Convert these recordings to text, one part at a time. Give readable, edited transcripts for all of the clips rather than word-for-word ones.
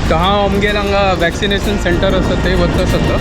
तर हांव आमगेर हांगा वॅक्सिनेशन सेंटर आसा थंय वता सद्दां.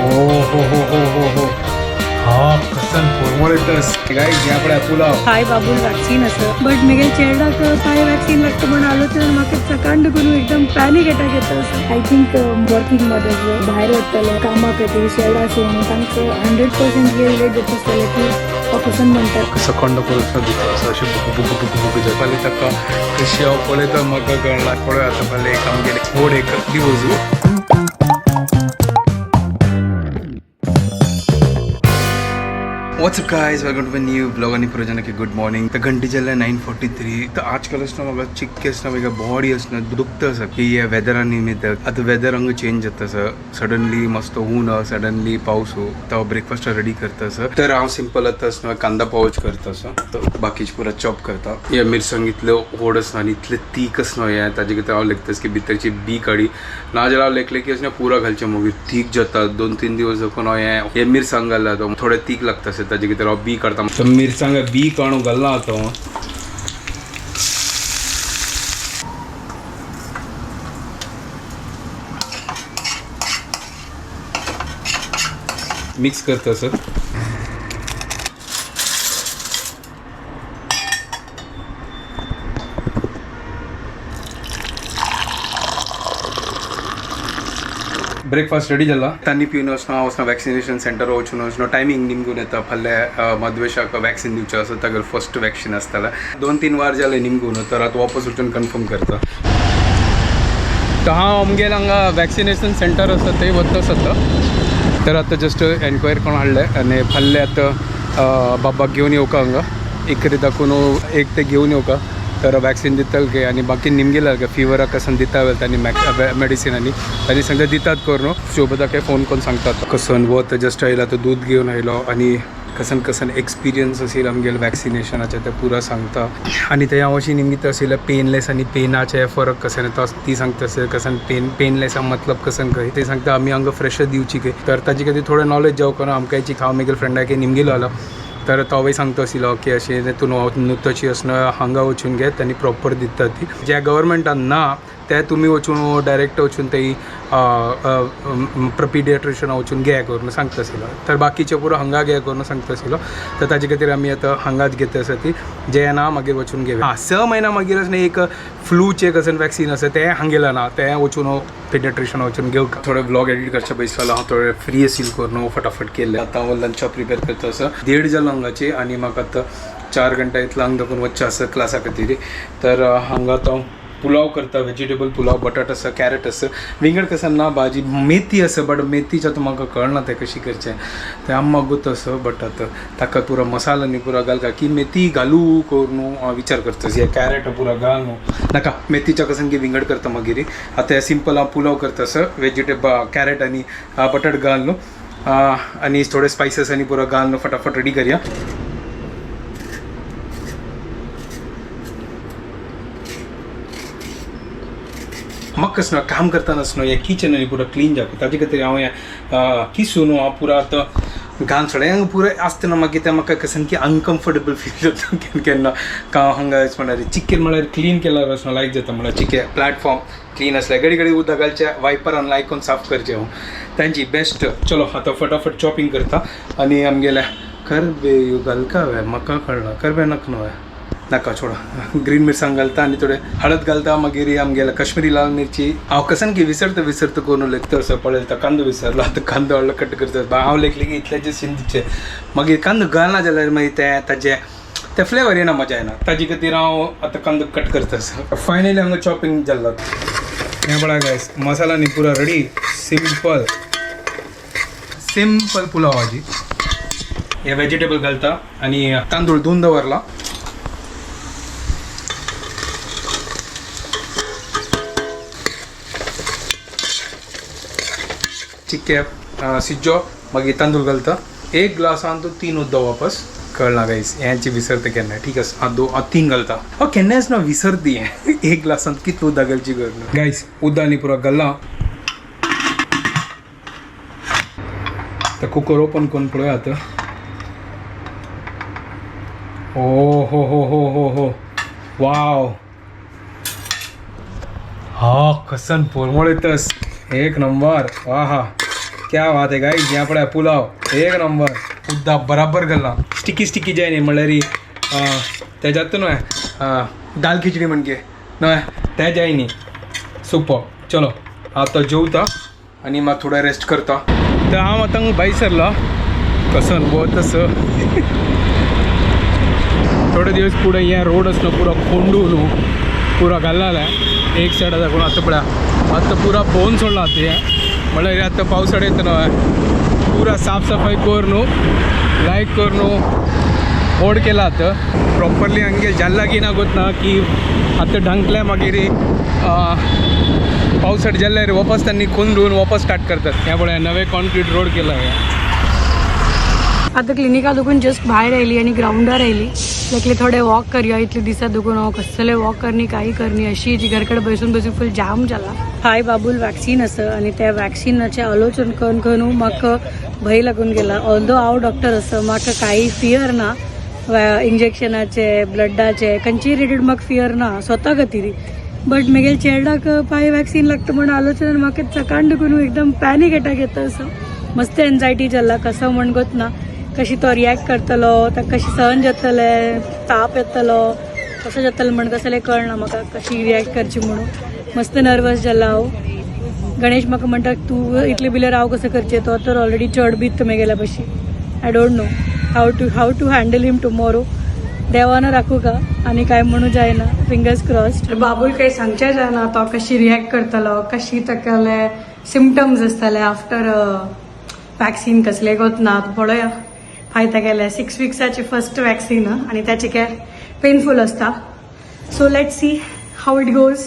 ओ हो हो हो हो हो हा कसन फॉर्मोलेटस गाईज हे आपल्या पुलाव हाय बाबूल वॅक्सीन आसा बट म्हगे चेरडाक पांय वॅक्सीन लागता म्हण आलोचना म्हाका सकाळ करून एकदम पॅनीक अटॅक येता I think working mothers भायर वताले कामा खातीर शेरडा सोडून तांकां 100% हे रिलेट जाता आसतलें की ऑपरेशन म्हणटात सखंड करून दिता असं अशें बुक बुक बुक बुक जाता फाल्यां ताका कशी हांव पळयता म्हाका कळना पळय आतां फाल्यां एक आमगेलें व्हड एक दिवजू. What's up guys, welcome to my new blog आणि प्रजना की गुड मॉर्निंग. तर घंटी जाल्ले 9:43. तर आजकाल असणं म्हाका चिक्के आसना म्हाका बॉडी असणं दुखता आसा की ह्या वेदरा निमित्त. आतां वेदर हांगा चेंज जाता आसा, सडनली मस्त ऊन सडनली पावस हो. तर ब्रेकफास्ट रेडी करता आसा. तर हांव सिंपल आतां आसना कांदा पावच करता आसा, तर बाकीचे पुरा चॉप करता. हे मिरसांग इतल्यो व्हड आसना आनी इतले तीख आसना हें ताजे खातीर हांव लेखता की भितरची बी काडी नाजाल्यार हांव लेखलें की अशें पुरा घालचें मागीर तीख जाता. 2-3 दिवस दाखोवन हांव हें हे मिरसांग घालला तो थोडें तीख लागता आसा ताजे खातीर हांव बी काडटा. तर मिरसांग बी काडून घालना आतां हांव. मिक्स करता सर. ब्रेकफास्ट रेडी जाला. तांणी पिवन वचना वचना वॅक्सिनेशन सेंटर वचून वचना टायमींग निमगून येता. फाल्यां मधवेशाक वॅक्सिन दिवचें आसा, तागेलो फर्स्ट वॅक्सिन आसतलें. 2-3 वार जालें निमगून, तर आतां वापस वचून कन्फर्म करता. तर हांव आमगेर हांगा वॅक्सिनेशन सेंटर आसा थंय वता सद्दां. तर आतां जस्ट एन्क्वायरी करून हाडलें आनी फाल्यां आतां बाबाक घेवन येवका हांगा इकरे दाखोवन एक ते घेवन येवका. तर वॅक्सिन दितले गे आनी बाकी निमगेला गे फिवराक कसन दिता वेल तांणी मेडिसीन आनी तांणी सांगता दितात करून शोभताक फोन करून सांगतात कसन वत. जस्ट आयला तो दूद घेवन आयलो आनी कसन कसन एक्सपिरियन्स असेल आमगेले वॅक्सिनेशनाचे ते पुरा सांगता. आनी ते हांव अशी निमित्त आशिल्लें पेनलेस आनी पेनाचे फरक कसन येता ती सांगता असेल कसन पेन पेनलेस मतलब कसन खंय ते सांगता आमी हांगा फ्रेश दिवची खंय. तर ताजे खातीर थोडें नॉलेज जावं करून आमकां हांव म्हगेल्या फ्रेंडाक निमगेलो आलो तर तोवूय सांगता आशिल्लो की अशें तूं नुतची आसना हांगा वचून घे तांणी प्रॉपर दिता ती. ज्या गव्हर्मेंटान ना ते तुमी वचून डायरेक्ट वचून थंय पिडियाट्रिशन वचून घे करून सांगता आशिल्लो. तर बाकीचे पुरो हांगा घे करून सांगता आशिल्लो. तर ताजे खातीर आमी आतां हांगाच घेता आसा ती जे ना मागीर वचून घेवया. हां 6 म्हयन्या मागीर आसना एक फ्लूचें कसन वॅक्सिन आसा तें हांगेलें ना तें वचून पिडियाट्रिशन वचून घेवंक. थोडे ब्लॉग एडिट करचे बैसलो हांव थोडे फ्री आशिल्लो करून फटाफट केल्लें. आतां हांव लंचा प्रिपेर करता आसा. 1:30 जालो हांगाची आनी म्हाका आतां 4 घंटा इतलो हांगा दाखोवन वचचें आसा क्लासा खातीर. तर हांगा आतां पुलाव करता, वेजिटेबल पुलाव. बटाट आसा, कॅरट आसा, विंगड कसन ना भाजी मेथी आसा बट मेथीचें आतां म्हाका कळना तें कशी करचें तें आम्मा गुत आसा. बट आतां ताका पुरो मसालो न्ही पुरो घालता की मेथी घालू करून हांव विचार करता. हे कॅरट पुरो घाल न्हू नाका मेथीच्या कसन की विंगड करता. मागीर आतां सिंपल हांव पुलाव करता आसा, वेजिटेबल कॅरट आनी बटाट घाल न्हू आनी थोडे स्पायसीस आनी पुरो घाल न्हू फटाफट रेडी करया. म्हाका कशें काम करतना आसना हें किचन आनी पुरो क्लीन जावप ताजे खातीर हांव हें किसून हांव पुरो आतां घाण सगळ्यांक पुरो आसतना मागीर तें म्हाका कशें की अनकम्फर्टेबल फील जाता केन्ना केन्ना. का हांगा म्हणल्यार चिकेन म्हळ्यार क्लीन केल्यार आसना लायक जाता म्हळ्यार चिके प्लॅटफॉर्म क्लीन आसल्यार घडी घडी उदक घालचें वायपरान लायक करून साफ करचें हांव तांची बेस्ट. चलो आतां फटाफट चॉपिंग करता आनी आमगेल्या करबेव घालका वे म्हाका कळना करबे नाका न्हू नाका छोडा. ग्रीन मिरसांग घालता आनी थोडे हळद घालता. मागीर आमगेल्या काश्मीरी लाल मिरची हांव कसन की विसरता विसरता करून लेखता असो पळयता कांदो विसरलो आतां कांदो हाडलो कट करता. हांव लेखलें की इतल्याचें शिंदीचें मागीर कांदो घालना जाल्यार मागीर तें ताजें तें फ्लेवर येना मजा येना ताजे खातीर हांव आतां कांदो कट करता. फायनली हांगा चॉपिंग जाल्लो हें पळय गायस मसाला न्ही पुरो रेडी. सिंपल सिंपल पुलाव भाजी. हे वेजिटेबल घालता आनी तांदूळ धुवन दवरला. चिक्के सिज्जो मागीर तांदूळ घालता. 1 ग्लासान तूं 3 उदक वापस कळना गायस हेंची विसरता केन्ना. ठीक आसा हांव 2 3 घालता. हांव केन्नाच ना विसरती हें 1 ग्लासान कितलो उदक घालची करून. गायस उदक आनी पुरो घालला. तर कुकर ओपन करून पळोवया आतां. ओ हो हो हो हो हो वाव. हा कसन पोरमोळ येतस, एक नंबर. वा हा, क्या बात आहे गाईज. ह्या पळय पुलाव एक नंबर. उद्दा बराबर घालला, स्टिकी स्टिकी जाय न्ही, म्हणल्यार तेज्यात न्हय दाल खिचडी म्हणजे न्हय ते जाय न्ही. सुपर. चलो, आतां जेवता आनी मागीर थोडो रेस्ट करता. तर हांव आतां भायर सरला. कसन वत तसं थोडे दिवस पुढे या रोड असलो पुरा कोंडू न्हू पुरा घालला एक सायड दाखवून. आतां पळया, आतां पुरा पोवन सोडला ते. म्हणल्यार आतां पावसाळ येता न्हय, पुरा साफ सफाई कर न्हू, लायक कर न्हू, होड केला. आतां प्रॉपरली हांगे जाल्ला की ना गोत ना की आतां ढांकल्या, मागीर पावसाळ जाल्यार वापस त्यांनी कोंडून वापस स्टार्ट करतात. ह्या पळया, नवे कॉन्क्रीट रोड केला आहे. आता क्लिनिका दुखून जस्ट भायर आयली आणि ग्राउंडार आयली. लायकले थोडे वॉक करूया. इतले दिसा दुखून हांव कसले वॉक करणी, काही करणी अशी जी घरकडे बसून बसून फुल जाम जाला. हाय, बाबूल वॅक्सिन आसा आणि त्या वॅक्सिनाचे आलोचन करून करून म्हाका भंय लागून गेला. ऑल्दो हांव डॉक्टर आसा, म्हाका काही फियर ना. इंजेक्शनाचे, ब्लडाचे, खंयचीय रिलेटेड म्हाका फियर ना स्वता खातीर. बट मेगेल चेरडाक पाय वॅक्सिन लागता म्हण आलोचना म्हाका सकाळ दुखून एकदम पॅनीक अटॅक येता असो. मस्त एन्झायटी जाला. कसो म्हण गोत ना, कशी तो रिएक्ट करतलो, ताका कशी सहन जातले, ताप येतलो, कसो जातलो म्हण कसलें कळना म्हाका, कशी रिएक्ट करची म्हणून. मस्त नर्वस जाला हांव. गणेश म्हाका म्हणटा, तूं इतले बिल्यार हांव कसं करचें? तो तर ऑलरेडी चड बीत मेगेल्या भशेन. I don't know how to handle him tomorrow. देवानं राखू का आणि काय म्हणू जायना. Fingers crossed. बाबूल काही सांगचे जायना, तो कशी रिएक्ट करतलो, कशी ताकाले सिमटम्स आसतले आफ्टर वॅक्सिन, कसले गोत ना. पळोवया. फायदा गेले 6 विक्साची फर्स्ट वॅक्सिन आणि त्याचे काय पेनफुल असता. So let see how it goes.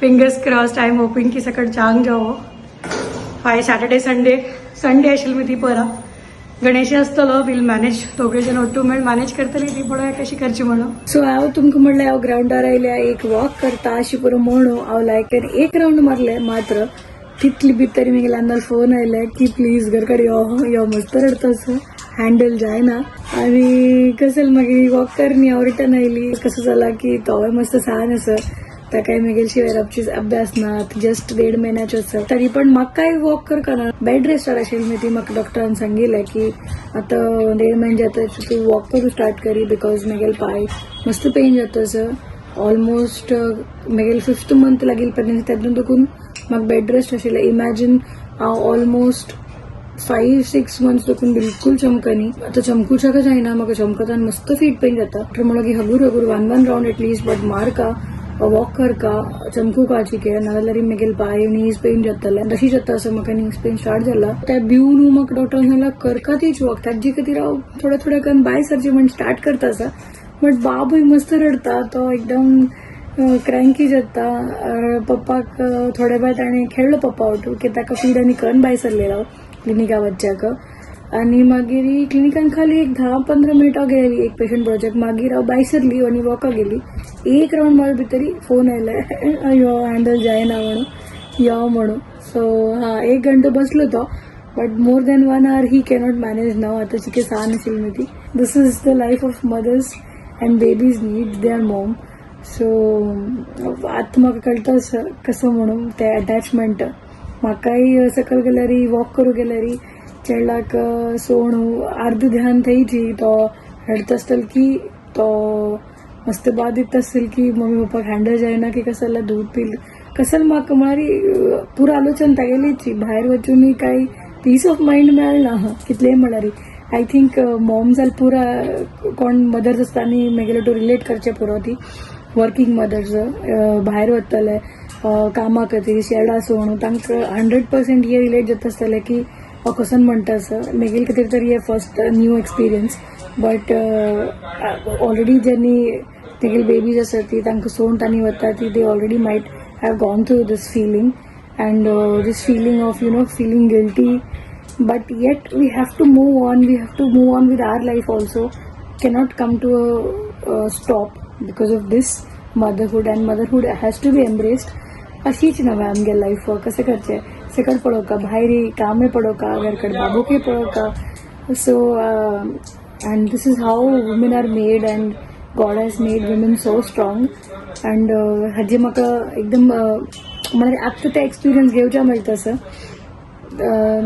Fingers crossed. I am hoping की सकट चांग जावो. फाय सॅटर्डे संडे, संडे आशिल्ली मी ती परा गणेश आसतलो, वील मॅनेज. दोघे जण ಒಟ್ಟು मेळ मॅनेज करतली ती. पळोवया कशी करची म्हणून. सो हांव तुमकां म्हणलें, हांव ग्रावंडार आयल्या, एक वॉक करता अशी पुरो म्हणू. हांव लायक एक रावंड मारले मात्र, तितली भितर मागीर अन्नाल फोन आयले की प्लीज घरकडे यो, यो, मस्त रडतो असं, हँडल जायना. आणि कसं मागीर वॉक करनी हांव रिटर्न आयली. कसं जाला की तोय मस्त सान आसा, ताकाय मेगेल शिवाय राबची अभ्यास ना. जस्ट 1.5 महिन्याचे आसा, तरी पण म्हाकाय वॉक करना. बेड रेस्टार आशिल्ली मी ती. म्हाका डॉक्टरान सांगिल्लें की आतां 1.5 महिने जाता, तूं वॉक करूं स्टार्ट करी, because मेगेल पाय मस्त पेन जाता असं. ऑलमोस्ट मेगेल फिफ्थ मंथ लागील प्रेग्नन्सी, तेन्ना देखून म्हाका बेड रेस्ट आशिल्लें. इमॅजिन, हांव ऑलमोस्ट 5-6 मंथ्स देखून बिलकुल चमकनी. आता चमकूच्याक जायना म्हाका. चमकतान मस्त फीट पेन जाता. डॉक्टर म्हणलो की हगूर हगूर one one round at least but मारका, walk करका, चमकू काचिके, नाजाल्यार मेगेल पाय नीज पेन जातले. तशी जाता असं म्हाका नीज पेन स्टार्ट जाला. त्या भिवन म्हाका डॉक्टर सांगला करका तीच वॉक. ताजे खातीर हांव थोडे थोडे करून भायर सरचे म्हण स्टार्ट करता आसा. बट बाबूय मस्त रडता, तो एकदम क्रँकी जाता. पप्पाक थोडे वेळ ताणें खेळ्ळो पप्पा ओटू की ताका फीड आनी करून भायर सरलेलो हांव क्लिनिका वच्च्याक. आनी मागीर क्लिनिकान खाली एक 10-15 मिनटां गेली एक पेशंट पळोवच्याक. मागीर हांव भायर सरली आनी वॉकाक गेली. एक रावंड मार भितरी फोन आयले, यो, हँडल जायना म्हणून, यो म्हणून. सो हा, एक घंटो बसलो तो, but more than one hour he cannot manage नाव. आतां चिके सान आशिल्ली ती. This is the life of mothers and babies need their mom. So आतां म्हाका कळटा कसं म्हणून ते अटॅचमेंट. म्हाकाय सकयल गेल्यार, वॉक करूं गेल्यार, चेडलाक सोणू अर्द ध्यान थंयची. तो रडत आसतलो की तो मस्त बाद दिता आसतलो की मम्मी पप्पाक हँडल जायना की कसं जाल्यार दूध पिल कसं. म्हाका म्हळ्यार पुरो आलोचन तागेलीची. भायर वचूनय काय पीस ऑफ मायंड मेळना कितलेय म्हळ्यार. I think mom जाल्यार पुरा कोण मदर्स आसता आनी मेगेले टू रिलेट करचें पुरो. ती वर्कींग मदर्स भायर वतले कामा खातीर, शेडां सोडून, तांकां 100% हे रिलेट जाता आसतलें की हांव कसन म्हणटा आसा. मेगेले खातीर तर हे first new experience, but already ज्यांनी तेगेले बेबीज आसा ती तांकां सोडून तांणी वता ती, they already might have gone through this feeling and this feeling of feeling guilty, but yet we have to move on. We have to move on with our life also. Cannot come to a stop because of this motherhood, and motherhood has to be embraced. अशीच नव्हे आमगे life. कशें करचें? सकट पळोवका, भायर कामय पळोवका, घरकडे बाबूकय पळोवका. So and this is how women are made, and God has made women so strong. And हाजे म्हाका एकदम म्हळ्यार आतां ते एक्सपिरियन्स घेवच्या मेळटा असं.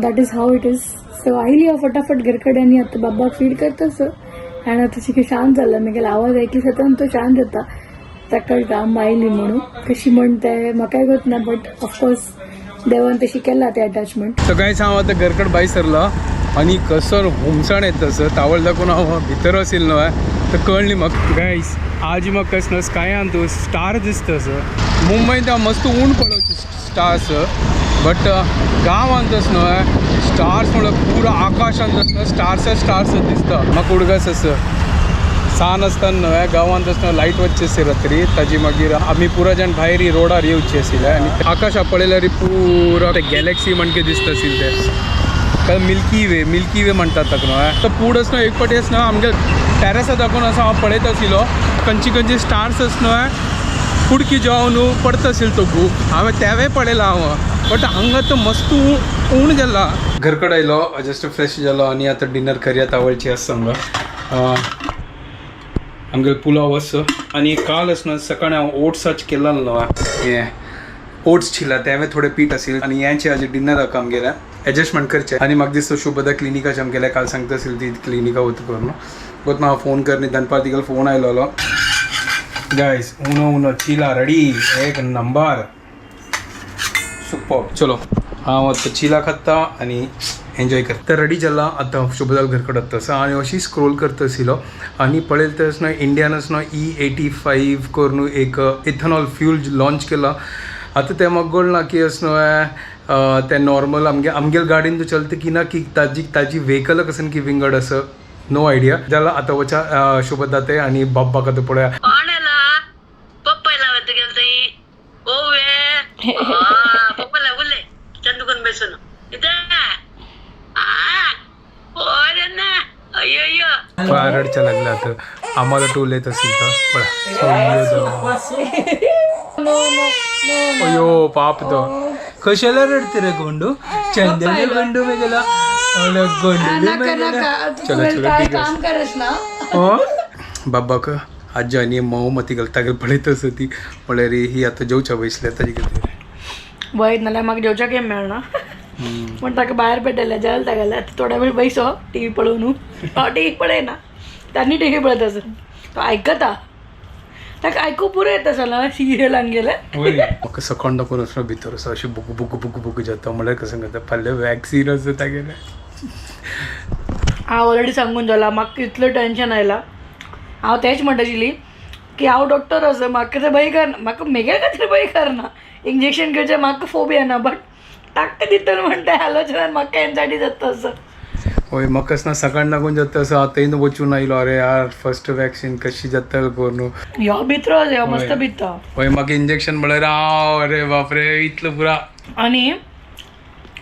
That is how it is. So आयली हांव फटाफट घर कडेन आनी आतां बाबाक फीड करता सो. आनी आतां चिके शांत जाला, मागीर आवाज ऐकली जाता तो शांत जाता. ताका कळटा अम्मा आयली म्हणून. कशी म्हणते म्हाकाय गोत ना, बट ऑफकोर्स देवान तशी केला ते अटॅचमेंट. तर कांयच हांव आतां घरकड भायर सरला आनी कसर हुमसाण येता सर तावळ दाखोवन हांव भितर आशिल्लो न्हय तर कळ्ळी म्हाका. गायस आज म्हाका कस न्हय स्कायान तूं स्टार दिसता सर. मुंबयंत हांव मस्त ऊन पळोवची स्टार्स, बट गांवांत तस न्हय स्टार्स म्हणल्यार पुरा आकाशांत तस न्हय स्टार्स स्टार्स दिसता. म्हाका उडगास आसा सान आसतना न्हय गांवांत आसतना लायट वचची आसली रात्री, ताजी मागीर आमी पुरा जाण भायर रोडार येवची आशिल्ले आनी आकाशा पळयल्यार पुरा ते गॅलेक्सी म्हणके दिसता आशिल्ले ते काय मिल्की वे, मिल्की वे म्हणटात ताका न्हय. तर पूड आसना एक पाटी आसना आमगे टॅरसा दाखोवन असो हांव पळयत आशिल्लो खंयची खंयची स्टार्स आस न्हय कुडकी जेव न्हू पडत आशिल्लो तो गू हांवें तेंवूय पळयला हांव, बट हांगा तर मस्त ऊण जाला. घरकड आयलो, जस्ट फ्रेश जालो आनी आतां डिनर करया. तावळची आसा हांगा आमगेलो पुलाव आसा आनी काल आसना सकाळी हांव ओट्साच केला न्हय हें ओट्स चिला तेंवें थोडें पीठ आशिल्लें आनी हेंचे आज डिनराक आमगेलें एडजस्टमेंट करचें. आनी म्हाका दिसता शुभदा क्लिनिकाचे आमगेलें काल सांगता आशिल्ली ती क्लिनिका वता करून बट म्हाका फोन कर न्ही दनपार तिगेलो फोन आयलोलो. गायस उनो उनो चिला रेडी, एक नंबर, सुपर. चलो हांव आतां चिला खाता आनी एन्जॉय करता. तर रेडी जाला आतां शुभदाल घरकड वता आसा आनी अशी स्क्रोल करता आशिल्लो आनी पळयता तेन्ना न्हय इंडियानच न्हय E85 करून एक इथेनॉल फ्यूल लॉन्च केला. आतां तें म्हाका कळना की अशें न्हय तें नॉर्मल आमगे आमगेले गाडयेन तूं चलता की ना की ताजी ताजी व्हेकल कसन की विंगड आसा, नो आयडिया. जाला आतां वचा शुभदा ते आनी बाब्बाक आतां पळोवया. कोणाला पप्पाला वत गेलतई ओवे पप्पाला बोलले चंदुकन बसून इथे ना अय्यो अय्यो. फार रडच्या लागलं आता आम्हाला टोल येत असेल तर पळा. अयो पाप तो कशाला रडते रे गोंडू, चंदन गोंडू में गेला गोंडू. चलो चलो ठीक आहे. काम करस ना. हो बाबाक आजी आनी मऊ मती गेल तागेल पळयत आसा ती म्हळ्यार ही आतां जेवच्या बसल्या ताजी खातीर. वय नाल्यार म्हाका जेवच्याक गेम मेळना पण ताका भायर पेटयलें जेल तागेलें. आतां थोडो वेळ बैसो टी व्ही पळोवन. हांव टी व्ही पळयना, तांणी टी व्ही पळयता आसत तो आयकता, ताका आयकूं पुरो येता सगळें सिरियल आमगेलें. म्हाका सकाळ दाखोवन वचना भितर आसा अशी बुक बुक बुक बुक जाता म्हळ्यार कसं करता फाल्यां वॅक्सीन आसा तागेलें. हांव ऑलरेडी सांगून जाला म्हाका इतलें टेंशन आयलां. हांव तेंच म्हणटा आशिल्ली की हांव डॉक्टर आसा, म्हाका तें भंय करना, म्हाका म्हगे खातीर भंय करना, इंजेक्शन घेवचें म्हाका फोबिया ना, बट ताका दितलें म्हणटा आलोचनान म्हाका एन्जायटी जाता असो. हय म्हाका ना सकाळ लागून जाता असो आतांय वचून आयलो अरे यार फर्स्ट वॅक्सीन कशी जाता करून. ह्यो भितर ह्यो मस्त भिता. हय म्हाका इंजेक्शन म्हळ्यार हांव अरे बापरे इतलो पुरा. आनी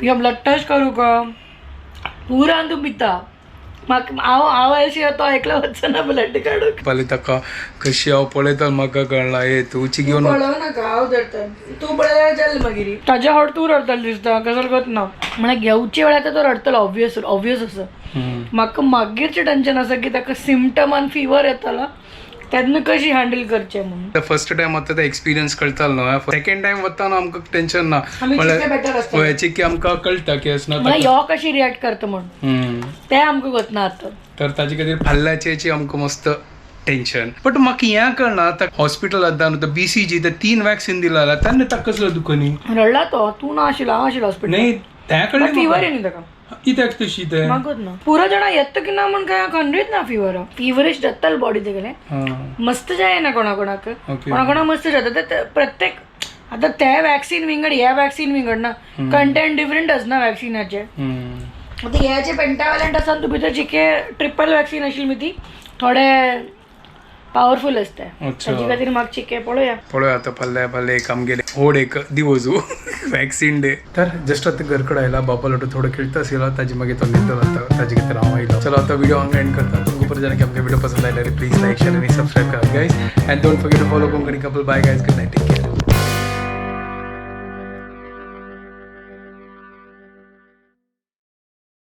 ह्यो ब्लड टेस्ट करूं का पुरान तूं भिता. म्हाका हांव हांव अशें तो एकलो वचना ब्लड काडूंक. फाल्यां ताका कशी हांव पळयता म्हाका कळना ए तुची घेवन पळोवं नाका हांव धरता, तूं पळयल्यार चल मागीर ताज्या हॉट तूं रडटलो दिसता कसो गत ना म्हळ्यार घेवचे वेळार तो रडटलो ऑब्वियस ऑब्वियस आसा. म्हाका मागीरचें टेंशन आसा की ताका सिमटम आनी फिवर येतलो तेन्ना कशी हँडल करचें म्हणून. फर्स्ट टायम वता ते एक्सपिरियन्स कळटालो न्हय, सेकंड टायम वताना आमकां टेंशन ना. आमी चितलें better आसतलें. हय की आमकां कळटा की अशें ना. म्हळ्यार ह्यो कशी रिएक्ट करता म्हूण तें आमकां गत ना आतां. तर ताजे खातीर फाल्यांचें आमकां मस्त टेंशन. बट म्हाका हें कळना आतां हॉस्पिटलांत न्हू BCG ते 3 वॅक्सीन दिला जाल्यार तेन्ना ताका कसलो दुखनी. रडला तो, तूं ना आशिल्लो हांव आशिल्लो हॉस्पिटल. न्ही त्या फिवर कडले येयली ताका. कित्याक तशी ते म्हाका ना पुरो जाणा येता की ना म्हूण काय खंडीत ना फिवर फिवरिश जाताल बॉडी तेगेले मस्त जायना कोणा कोणाक. कोणा कोणाक मस्त जाता ते प्रत्येक आतां ते वॅक्सीन विंगड हे वॅक्सीन विंगड ना, कंटेंट डिफरंट आसना वॅक्सिनाचे. आतां हे जे पेंटावेलंट आसा तूं भितर जिके ट्रिपल वॅक्सीन आशिल्ली ती थोडे पावरफूल आसता ताजे खातीर म्हाका चिके पळोवया. पळोवया आतां फाल्यां फाल्यां एक आमगेले होड एक दिवस वॅक्सीन डे. तर जस्ट आतां घरकड आयला बाबा लोटो थोडो खेळता आशिल्लो ताजे मागीर तो न्हिदलो आतां ताजे खातीर हांव आयलो. चलो आतां व्हिडिओ हांगा एंड करता. तुमकां परत जाल्यार आमगे व्हिडिओ पसंद आयल्यार प्लीज लायक शेअर आनी सबस्क्रायब करात guys and don't forget to follow Konkani couple. Bye guys, good night, take care.